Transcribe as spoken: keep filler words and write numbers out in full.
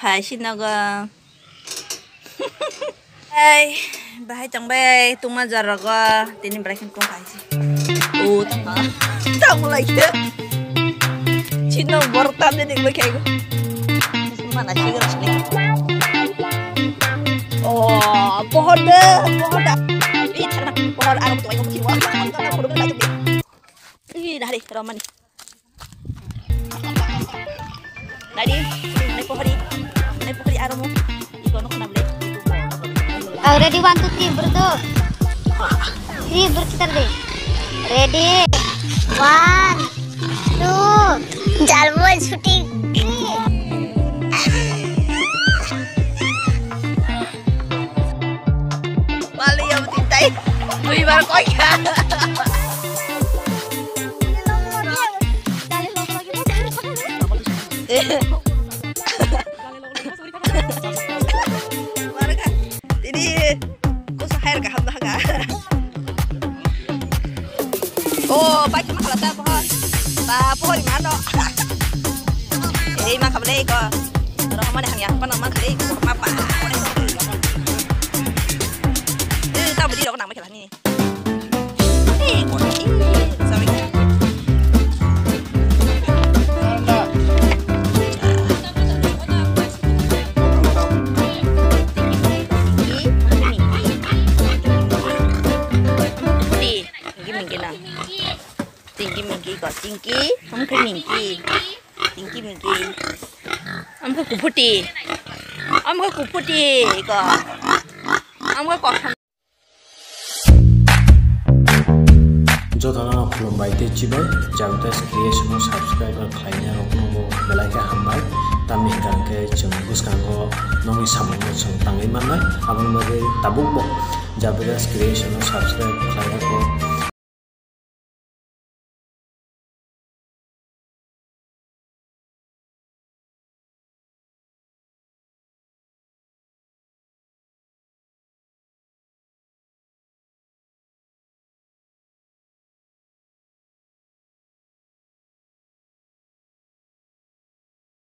Ai si nogo. Ai, bahai tong bai, tungma jar rogo, tini brai khin tong khai si. O, tong ba. Tong lai ke. Chino bor tam de dik bai khai go. Mana si gar sini. O, pohor de, pohor da. Ih, thana, pohor aram tu ai ko si wa. Ih, dah deh, romani. Nadi, nai pohori, nai pohori aromo. Iko no khna ble. Aw, ready, one, two, three, berdo. Three, berkitar de. Ready, one, two. Jalbo shooting. Wali ya betul tai. Dui bar koi ya. Ini kusa hair kaham dah ka. Oh, pakai mahala ta pohon. Ta pohon di mana? Eh, makan beli ko. Orang mana hanya apa nama beli ko apa? Eh, tak beli orang nama kita ni. Eh, kau ni. Sorry. Tinggi minggi na. Tinggi minggi ko tinggi, amkhe minggi. Tinggi minggi. Amkhe kuputi. Amkhe kuputi ko. Amkhe kosom. Jotono khulumbai tei chibai, Javidas Creation o subscribe khlaina rokno bo belai khe hambai. Tamni hwnkhe chwng bwskango nokni samungno chwng tangwi mannai. Aboni bagwi tabukbo Javidas Creation o subscribe khlai rokbo